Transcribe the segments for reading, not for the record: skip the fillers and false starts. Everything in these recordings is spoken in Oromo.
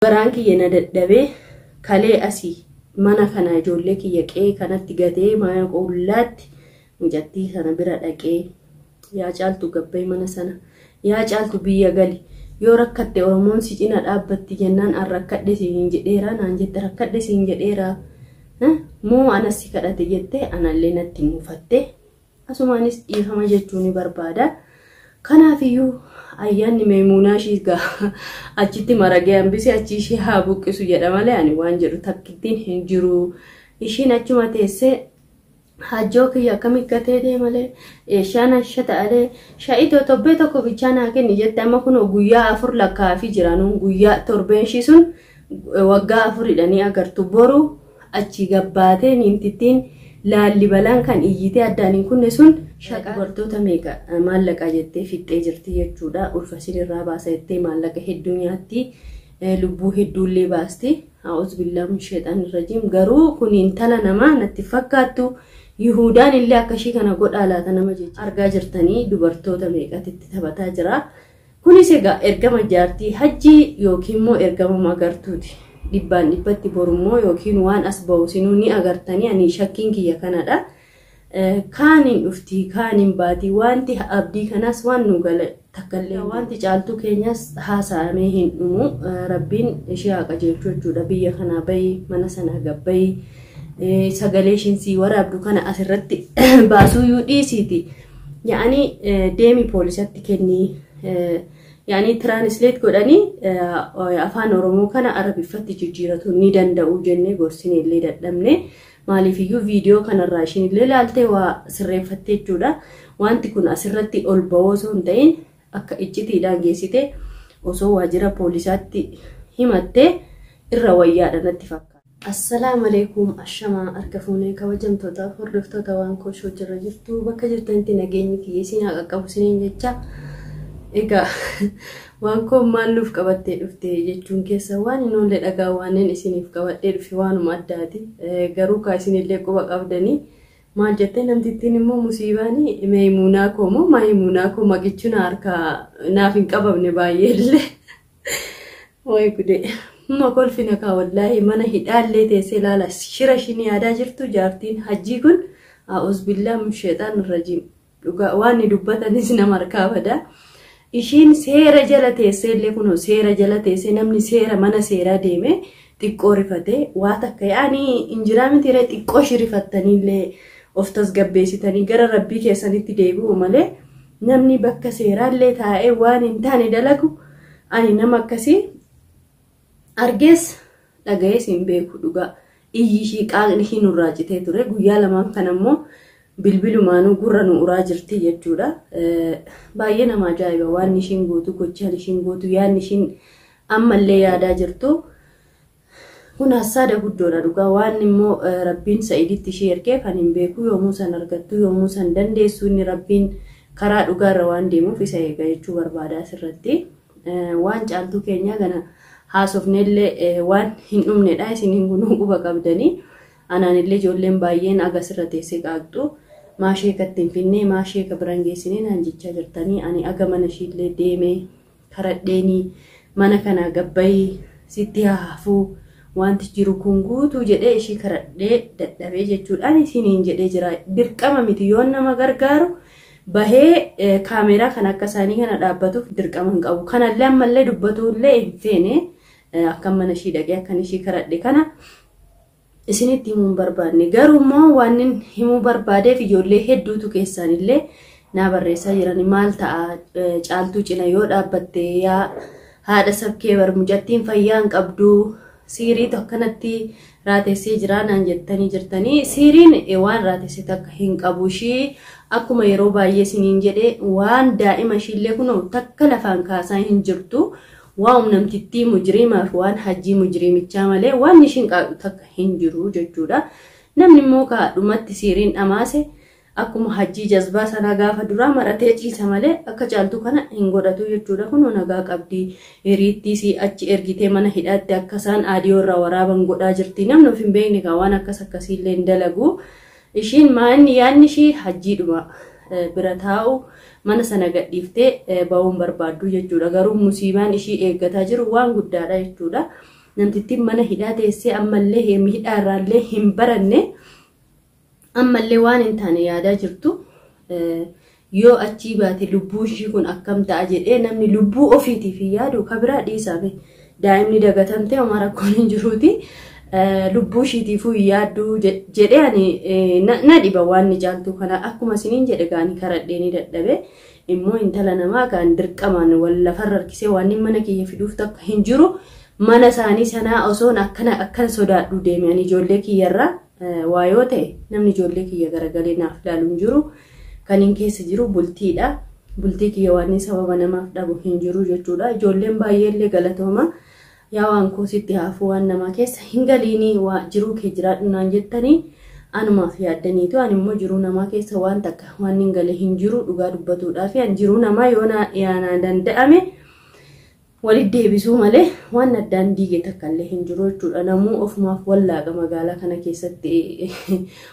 Garaan kiyya na dadhabee kalee asii mana kana ijoollee kiyya qe'ee kanatti gatee mana qullaatti mucattii sana bira dhaqee, yaa Caaltu, gabbayi mana sana, yaa Caaltu, biyya gali, yoo rakkatte Oromoon si cina dhaabbatti jennaan, an rakkadhe siin jedheera naan jette, rakkadhe siin jedheera moo anas si kadhate jette, anallee natti muufatte. Asumaanis dhiifama jechuu ni barbaada. Kanaafiyyuu ayyaanni Meemuunaa ishii achitti maragee hambisee achi ishee haa buqqisu jedha malee ani waan jedhu takkittiin hin jiru. Ishiin achuma teessee hajjoo kiyya akkamitti gatee deemalee eeshaan asha ta'alee sha'itoo tobbee tokko bichaa naa kenni jette. Amma kun guyyaa 4 lakkaa'aafii jira, nuun guyyaa torbeen ishii sun waggaa 4 ni agartu. Boru achi gabbaatee niimtittiin Laallibalaan kan iyyitee addaan hin kunne sun shaqa dubartoota meeqa maallaqa jettee fixxee jirti jechuudha. Ulfa irraa baasa jettee maallaqa hedduu nyaatti. Lubbuu hedduullee baasti. A'uuz billaa min sheexaan rajiim. Garuu kun intala namaa natti fakkaattu. Yihuudaan illee akka ishii kana godhaa laata nama jecha. Argaa jirtanii dubartoota meeqatti taphataa jira. Kunis egaa ergama jaartii Hajjii yookiin immoo ergama Magartuuti. Dhibbaan dhibbatti borummoo yookiin waan as ba'u sinuu ni agartanii, ani shakkiin kiyya kanadha. Kaaniin dhufti, kaaniin baati, wanti abdii kanaas waan nu gale takkallee, wanti Caaltuu keenyas haasa'amee hin dhumu. Rabbiin ishee haa qajeelchu jechuudha. Biyya kanaa bahi, mana sanaa gabbayi, sagalee ishiin sii waraabdu kana asirratti baasuuyyuu dhiisiiti. Yaa'anii deemi poolisatti kennii. Yaa'anii translate godhanii afaan Oromoo kana Arabiffatti jijjiiratu ni danda'u jennee gorsine illee dadhabne. Maaliifiyyuu viidiyoo kanarraa ishiin illee ilaaltee waa sirreeffatte jechuudha. Wanti kun asirratti ol ba'oo osoo hin ta'in akka iccitiidhaan geessite osoo waajjira poolisaatti himattee irra wayyaadha natti fakkaata. Assalaamu alaikum, ashamaa harka fuunee kabajamtootaaf hordoftoota waan kooshoo jirra jirtu, bakka jirtanitti nageenyi kiyya isin haa qaqqabu isiniin jecha. Egaa waan koo maal nuuf qabattee dhufte jechuun keessa waan hin oolle dhagaa waanneen isiniif qabadhee dhufe waanuma addaati. Garuu kaa isinillee quba qabdanii maal jettee namtittiin immoo musiibaanii Meemuunaa koo moo Maayimuunaa koo maqichuun harkaa naaf hin qabamne baay'ee illee. Wayi gudee. Amma kolfina kaa wallaahi, mana hidhaallee teessee ilaala shira ishiin yaadaa jirtu jaartiin Hajjii kun. A'uuz billaa min sheexaan rajiim. Dhugaa waan inni dubbatanis nama harkaa bada. Ishiin seera jala teessee illee, kunoo seera jala teessee, namni seera mana seeraa deeme xiqqoo rifatee waa takka yaa'anii injiraa miti ree, xiqqoo ishii rifattaniillee of tasgabbeessitanii gara rabbii keessanitti deebi'u malee namni bakka seeraallee taa'ee waan hin taane dalagu ani nama akkasii argees dhagayees hin beeku dhugaa. Iyyi ishii, qaaqni ishii nurraa citee ture. Guyyaa lamaan kana immoo bilbilumaanuu gurra nu uraa jirti jechuudha. Baay'ee nama ajaa'iba waan ishiin gootu, gochaan ishiin gootu, yaadni ishiin ammallee yaadaa jirtu. Kun hassaada guddoodha dhugaa. Waan immoo rabbiin Sa'iditti ishee ergeef ani hin beeku. Yoomuu san argattu, yoomuu san dandeessu, inni rabbiin karaa dhugaarra waan deemuuf isa eega jechuu barbaada asirratti. Waan Caaltuu keenyaa kana haasofnellee waan hin dhumnedha, isiniin kunuu quba qabdanii. Anaanillee ijoolleen baay'een aga asirra teessee qaaqxu. Maashee katti hin finnee, maashee ka biran geessinee naan jechaa jirtanii. Ani aga mana ishiillee deemee karadheenii mana kanaa gabbayii sitti haa hafuu wanti jiru kun guutuu jedhee ishii karadhee dadhabee jechuudhaan isiniin jedhee jira. Dirqama miti, yoon nama gargaaru bahee kaameeraa kan akka isaanii kana dhaabbatuuf dirqama hin qabu. Kanallee ammallee dubbatullee hin feene, akka mana ishii dhaqee akkan ishii karadhe kana isinitti himuu hin barbaanne. Garuu immoo waan himuu barbaadeef ijoollee hedduutu keessaan naa barreessaa jiran, maal ta'a Caaltuu cina yoo dhaabbatte, yaa haadha sabkee bar mucattiin fayyaa hin qabdu, siiriitu akkanatti raatessee jira naan jettanii jirtanii. Siiriin waan raatesse takka hin qabu. Ishii akkuma yeroo baay'ee isiniin jedhe, waan daa'ima ishiillee kunoo takka lafaan kaasaa hin jirtu. Waan namtittii mujriimaaf waan Hajjii mujriimichaa malee waan ishiin qaaqxu takka hin jiru jechuudha. Namni immoo kaadhumatti siiriin dhamaase akkuma Hajjii jazbaa sanaa gaafa duraa maratee ciisa malee akka Caaltuu kana hin godhatu jechuudha. Kunoo nagaa qabdi. Hiriittiis achi ergitee mana hidhaatti akka isaan aadiyoo irraa waraaban godhaa jirti. Namni of hin beekne kan waan akkas akkasiillee hin dalagu. Ishiin maanni yaadni ishii Hajjiidhuma. bira taa'u mana sana gadhiiftee ba'uun barbaaddu jechuudha. Garuu musiibaan ishii eeggataa jiru waan guddaadha jechuudha. Namtittiin mana hidhaa teessee ammallee hidhaa irraallee hin baranne, ammallee waan hin taane yaadaa jirtu. Yoo achii baate lubbuu ishii kun akkam ta'a jedhee namni lubbuu ofiitiif hin yaadu, ka biraa dhiisaame, daa'imni dagatamte homaa rakkoon hin jiruuti. Lubbuu ishiitiifuu hin yaaddu jedhee ani na dhiba waan ni caaltu kana. Akkuma isiniin jedhe gaanii karadhee ni dadhabe. Immoo intala namaa kan dirqamaan wal lafarra harkisee waan inni mana kiyya fiduuf takka hin jiru. Mana isaanii sanaa osoon akkana akkana sodaadhu deeme, ani ijoollee kiyyarraa waa yoo ta'e namni ijoollee kiyya garagalee naaf ilaalu hin jiru. Kan hin keessa jiru bultiidha. Bultii kiyya waan inni sababa namaaf dhabu hin jiru jechuudha. Ijoolleen baay'eellee galatooma. Yaa waan koositti haafuu, waan namaa keessa hin galiinii, waa jiruu kee jiraadhu naan jettanii anumaaf yaaddaniitu, ani immoo jiruu namaa keessa waan takka waan hin gale hin jiru. Dhugaa dubbatuudhaaf ani jiruu namaa yoo na danda'ame walitti deebisuu malee waan addaan diige takka illee hin jiru jechuudha. Namuu ofumaaf wallaaqa magaalaa kana keessatti.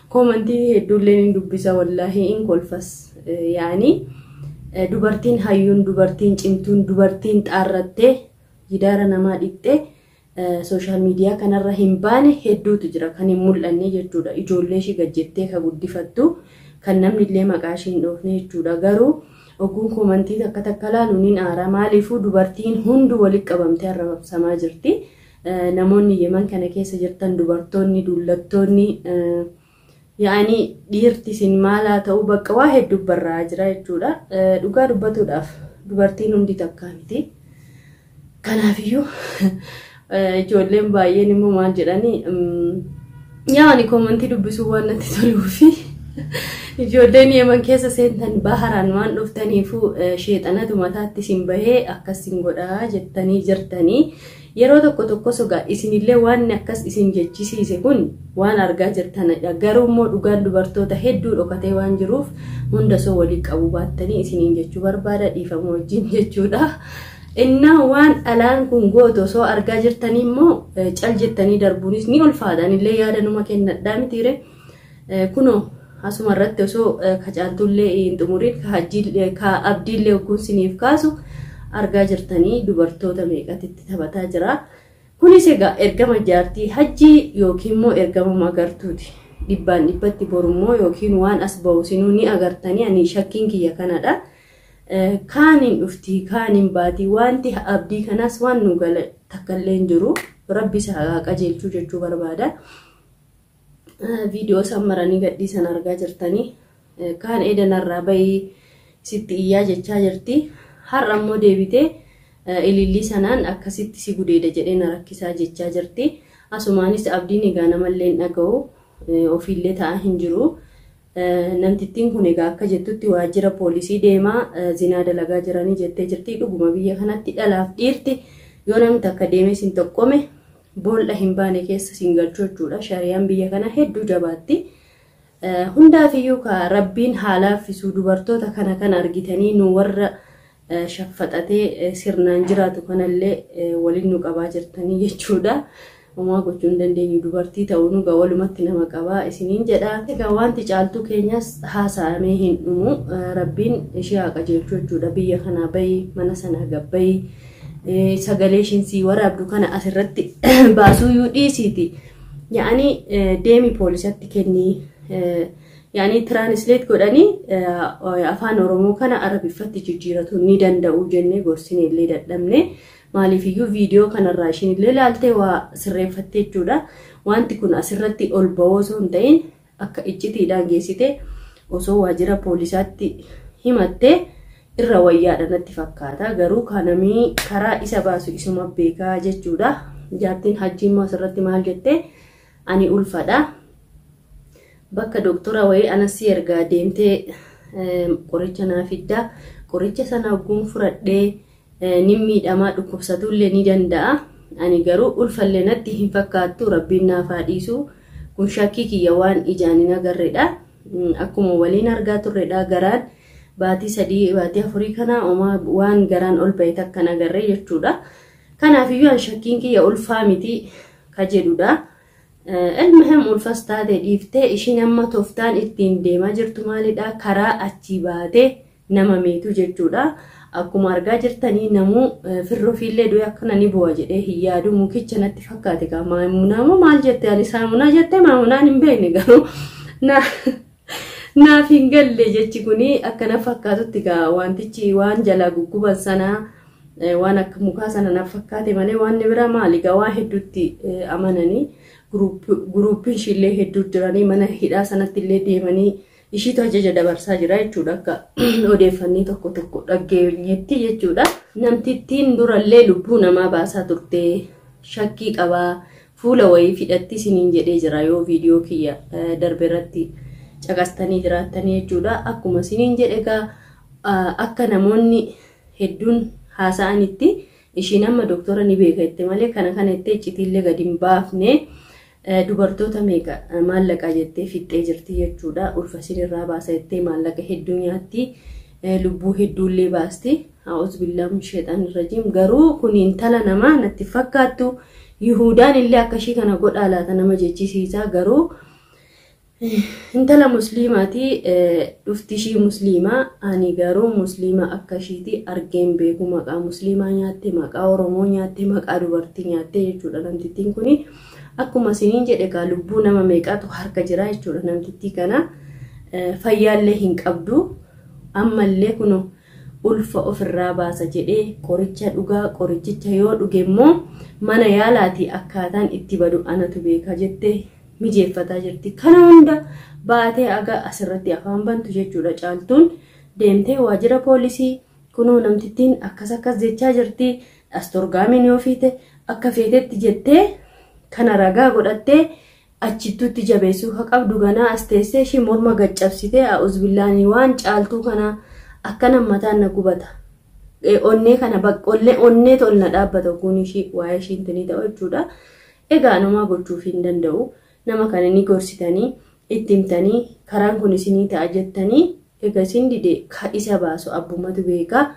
Koomantii hedduullee ni dubbisa, wallaahi hin kolfas. Yaani dubartiin hayyuun, dubartiin cimtuun, dubartiin xaarrattee gidaara namaa dhiqxee social media kanarra hin baane hedduutu jira, kan hin mul'anne jechuudha. Ijoollee ishii gajjettee ka guddifattu, kan namni illee maqaa ishii hin dhoofne jechuudha. Garuu ogguun koomantii takka takka laalu niin aara. Maaliifuu dubartiin hundi walitti qabamtee arrabsamaa jirti. Namoonni Yemen kana keessa jirtan, dubartoonni dullattoonni, yaa'anii dhiirti isin maalaa ta'uu bakka waa hedduu barraa'aa jira jechuudha. Dhugaa dubbatuudhaaf dubartiin hundi takkaa miti. Kanaafiyyuu ijoolleen baay'een immoo maal jedhanii, yaa'anii koomantii dubbisuu waan natti toluufi, ijoolleen Yemen keessa seentan baharaan waan dhuftaniifu sheexanatu mataatti isin bahee akkas isin godhaa jettanii jirtanii. Yeroo tokko tokko sogaa isinillee waan akkas isin jechisiise kun waan argaa jirtanidha. Garuu immoo dhugaan dubartoota hedduu dhokatee waan jiruuf hunda osoo walii qabu baattanii isiniin jechuu barbaada, dhiifama wajjin jechuudha. Innaa waan dhalaan kun gootu osoo argaa jirtanii immoo cal jettanii darbuunis ni ulfaata. Anillee yaada numa kennadhaa mitiire. Kunoo asuma irratti osoo kacaaltullee hin xumuriin ka abdiillee ogguun siniif kaasu argaa jirtanii, dubartoota meeqatti taphataa jira. Kunis egaa ergama jaartii hajjii yookiin immoo ergama magartuuti. Dhibbaan dhibbatti borummoo yookiin waan as ba'u sinuu ni agartanii, ani shakkiin kiyya kanadha. Kaaniin dhuftii kaaniin baatii, wanti abdii kanaas waan nu gala takkallee hin jiru. Rabbi isa haa qajeelchuu jechuu barbaada. Viidiyoo isaan maranii gadhiisan argaa jirtanii. Kaan eedanarraa bahii sitti iyyaa jechaa jirti. Har'a immoo deebitee ilillii sanaan akkasitti si gudeeda jedhee na rakkisaa jechaa jirti. Asumaanis abdiin egaa namallee hin dhaga'u, ofiillee ta'aa hin jiru. Namtittiin kun egaa akka jettutti waajjira poolisii deemaa zinaa dalagaa jiranii jettee jirti. Dhuguma biyya kanatti dhalaaf dhiirti yoo namni takka deemee sin tokkome boolla hin baane keessa sin galchuu jechuudha. Shariyaan biyya kana hedduu jabaatti. Hundaafiyyuu ka rabbiin haa laaffisuu. Dubartoota kana kan argitanii nu warra shaffaxatee sirnaan jiraatu kanallee waliin nu qabaa jirtanii jechuudha. Homaa gochuu hin dandeenyu, dubartii ta'uu nu walumatti nama qabaa isiniin jedha. Egaa wanti caaltuu keenyas haasa'amee hin dhumu. Rabbiin ishee haa qajeelchuu jechuudha. Biyya kanaa bahii, mana sanaa gabbayii, sagalee ishiin sii waraabdu kana asirratti baasuu dhiisiiti. Yaa'anii deemi poolisatti kennii. Yaa'anii translate godhanii afaan Oromoo kana Arabiffatti jijjiiratu ni danda'u jennee gorsine illee dadhabne. Maaliifiyyuu viidiyoo kanarraa ishiin illee ilaaltee waa sirreeffatte jechuudha. Wanti kun asirratti ol ba'oo osoo hin ta'in akka iccitiidhaan geessite osoo waajjira poolisaatti himattee irra wayyaadha natti fakkaata. Garuu kanamii karaa isa baasu isuma beekaa jechuudha. Jaartiin hajjii immoo asirratti maal jettee, ani ulfadha. Bakka doktora wayii anasii ergaa deemtee qoricha naa fiddaa. Qoricha sana ogguun fudhadhee ni miidhamaa, dhukkubsatullee ni danda'a. Ani garuu ulfallee natti hin fakkaattu, rabbiin naaf haa dhiisu. Kun shakkii kiyya waan ijaan hin agarredha. Akkuma waliin argaa turredha, garaan baatii 3 baatii 4 kana waan garaan ol ba'e takka hin agarre jechuudha. Kanaafiyyuu an shakkiin kiyya ulfaa miti ka jedhudha. Ilmihim ulfas taate dhiiftee ishiin amma tooftaan ittiin deemaa jirtu maalidha? Karaa achii baatee nama miitu jechuudha. Akkuma argaa jirtanii namuu firroofiillee du'e akkana ni bu'a jedhee hin yaadu. Mukicha natti fakkaate gaa maamunaa moo maal jette ani saamunaa jette maamunaan hin beekne garuu naaf hin galle jechi kuni akkana fakkaatutti gaa wantichi waan jalaa gugguban sanaa waan akka mukaa sana na fakkaate malee waan biraa maali gaa waan hedduutti amananii guruupiin ishiillee hedduu jiranii mana hidhaa sanatti illee deemanii ishiitu ajaja dabarsaa jira jechuudha akka odeeffannii tokko tokko dhageenyetti jechuudha. Namtittiin durallee lubbuu namaa baasaa turte shakkii qabaa fuula wayii fidhatti isiniin jedhee jira yoo viidiyoo kiyya darbe irratti caqastanii jiraattanii jechuudha. Akkuma isiniin jedhe egaa akka namoonni hedduun haasa'anitti ishiin amma doktora ni beeka jette malee kana kana jettee iccitiillee gadi hin baafne. Dubartoota meeqa maallaqa jettee fixxee jirti jechuudha. Ulfa isinirraa baasa jettee maallaqa hedduu nyaatti. Lubbuu hedduullee baasti. A'uuzu billaahi min sheexaanir rajiim. Garuu kun intala namaa natti fakkaattu. Yihuudaan illee akka ishii kana godhaa laata nama jechisiisa. Garuu intala musliimaati dhufti ishii musliimaa. Ani garuu musliima akka ishiiti argeen beeku. Maqaa musliimaa nyaatte, maqaa Oromoo nyaatte, maqaa dubartii nyaatte jechuudha namtittiin kuni. Akkuma isiniin jedhe egaa lubbuu nama meeqaatu harka jira jechuudha namtittii kana. Fayyaallee hin qabdu. Ammallee kun ulfa ofirraa baasa jedhee qoricha dhugaa qorichicha yoo dhuge immoo mana yaalaatii akkaataan itti badu anatu beeka jettee mijeeffataa jirti. Kana hunda baatee aga asirratti afaan bantu jechuudha caaltuun deemtee waajjira poolisii kunoo namtittiin akkas akkas jechaa jirti astorgaamiin yoo fiite akka feetetti jettee kana ragaa godhattee achittuutti jabeessuu ka qabdu ganaa as teessee ishii morma gaccabsitee a'uuzbillaanii waan caaltuu kana akkana mataan na gubata. Onnee kana baqqollee onnee tol na dhaabbata kun ishii waa'ee ishiin ta'u jechuudha. Egaa namaa gochuuf hin danda'u. Nama kana ni gorsitanii itti himtanii karaan kun isinii ta'a jettanii egaa isin dide ka isa baasu abbumatu beeka.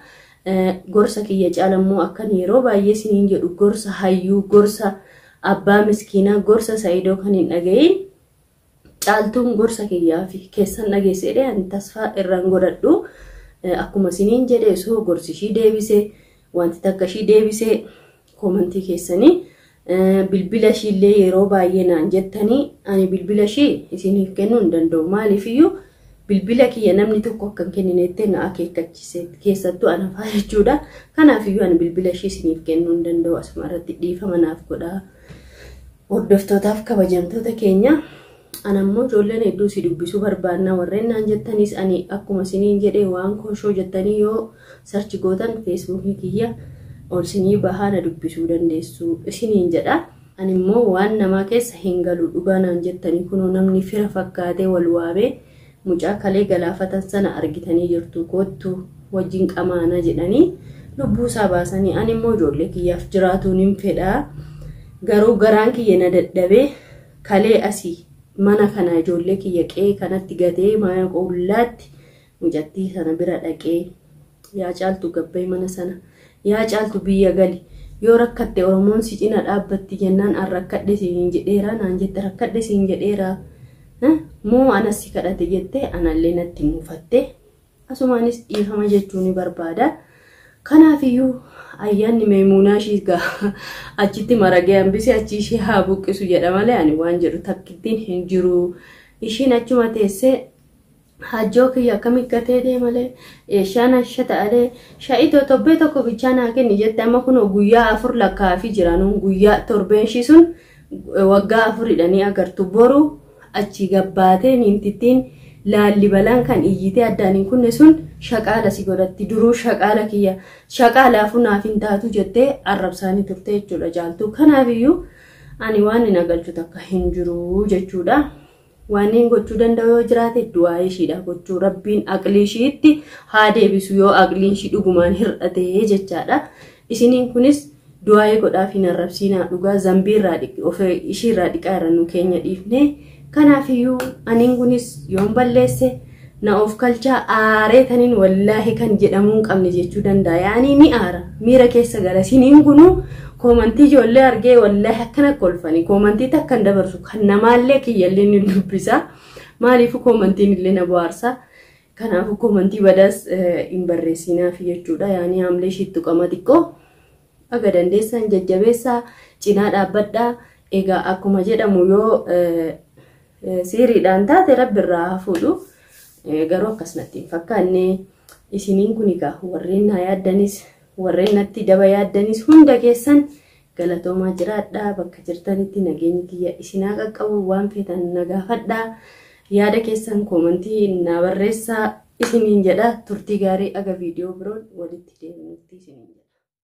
Gorsa kiyya caalammoo akkan yeroo baay'ee isiniin jedhu gorsa hayyuu gorsa abbaa miskiinaa gorsa Saayidoo kan hin dhaga'iin caaltuun gorsa kiyyaa fi keessan dhageessedhe ani tasfaa irraan godhadhu. Akkuma isiniin jedhe soo gorsi ishii deebisee wanti takka ishii deebisee koomantii keessanii bilbila ishiillee yeroo baay'ee naan jettanii ani bilbila ishii isiniif kennuu hin danda'u. Maaliifiyyuu bilbila kiyya namni tokko akka hin kenninetti na akeekkachiise keessattuu ana fa'aa jechuudha. Kanaafiyyuu ani bilbila ishii isiniif kennuu hin danda'u. Asuma irratti dhiifama naaf godhaa. Hordoftootaaf kabajamtoota keenya ana immoo ijoolleen hedduu si dubbisuu barbaanna warreen naan jettanis ani akkuma isiniin jedhee waan koshoo jettanii yoo sarchi gootan feesbuukii kiyya ol sinii bahaa na dubbisuu dandeessu isiniin jedha. Ani immoo waan namaa keessa hin galu dhugaa naan jettanii kunoo namni fira fakkaatee wal waamee mucaa kalee galaafatan sana argitanii jirtu kottu wajjin qamaana jedhanii lubbuu isaa baasanii ani immoo ijoollee kiyyaaf jiraatuun hin fedhaa. Garuu garaan kiyya na dadhabee kalee asii mana kana ijoollee kiyya qe'ee kanatti gatee mana qullaatti mucattii sana bira dhaqee yaa caaltu gabbee mana sana yaa caaltu biyya gali yoo rakkatte Oromoon si cina dhaabbatti jennaan an rakkadhe siin jedheera naan jette rakkadhe siin jedheera moo anas si kadhate jette anallee natti muufatte asumaanis dhiifama jechuu ni barbaada. Kanaafiyyuu ayyaanni meemuunaa ishii achitti maragee hambisee achi ishee haa buqqisu jedha malee ani waan jedhu takkittiin hin jiru. Ishiin achuma teessee hajjoo kiyya akkamitti gatee malee eeshaan asha ta'alee sha'itoo torbee tokko bichaa naa kenni jette amma kun guyyaa 4 lakkaa'aafii jira nuun guyyaa torbeen ishii sun waggaa 4 hidhanii agartu boru achi gabbaatee niintittiin Laallibalaan kan iyyitee addaan hin kunne sun shaqaala si godhatti duruu shaqaala kiyya shaqaalaafuu naaf hin taatu jettee arrabsaanii turte jechuudha caaltuu. Kanaafiyyuu ani waan hin agalchu takka hin jiru jechuudha. Waan hin gochuu danda'u yoo jiraate du'aa ishiidha gochuu rabbiin aqlii ishiitti haa deebisu yoo aqliin ishii dhugumaan hir'ate jechaadha. Isiniin kunis du'aa godhaaf hin arrabsiinaa dhugaa zambiirraa ishiirraa dhiqaa irra nu keenya dhiifne. Kanaafiyyuu aniin kunis yoon balleesse Na of kalchaa aaree taniin wallaahi kan jedhamuu hin qabne jechuu danda'a. Yaanii ni aara. Miira keessa gala. Siniin kunuu koomantii ijoollee argee wallaahi akkana kolfanii koomantii takka hin dabarsu. Kan namaallee kiyyallee ni dubbisa. Maaliif koomantiin illee na bohaarsa. Kanaafuu koomantii badaas hin barreessinaaf jechuudha. Yaanii haamlee ishiitti tuqama xiqqoo. Aga dandeessan jajjabeessaa cinaa dhaabbadhaa. Egaa akkuma jedhamu yoo siiriidhaan taate rabbi irraa haa fuudhu. Garuu akkas natti hin fakkaanne. Isiniin kun egaa warreen na yaaddanis warreen natti daba yaaddanis hunda keessan galatoomaa jiraadhaa. Bakka jirtanitti nageenyi kiyya isinaa qaqqabu waan feetan na gaafadhaa. Yaada keessan koomantii na barreessaa isiniin jedha. Turtii gaarii aga viidiyoo biroon walitti deebinutti isiniin jedha.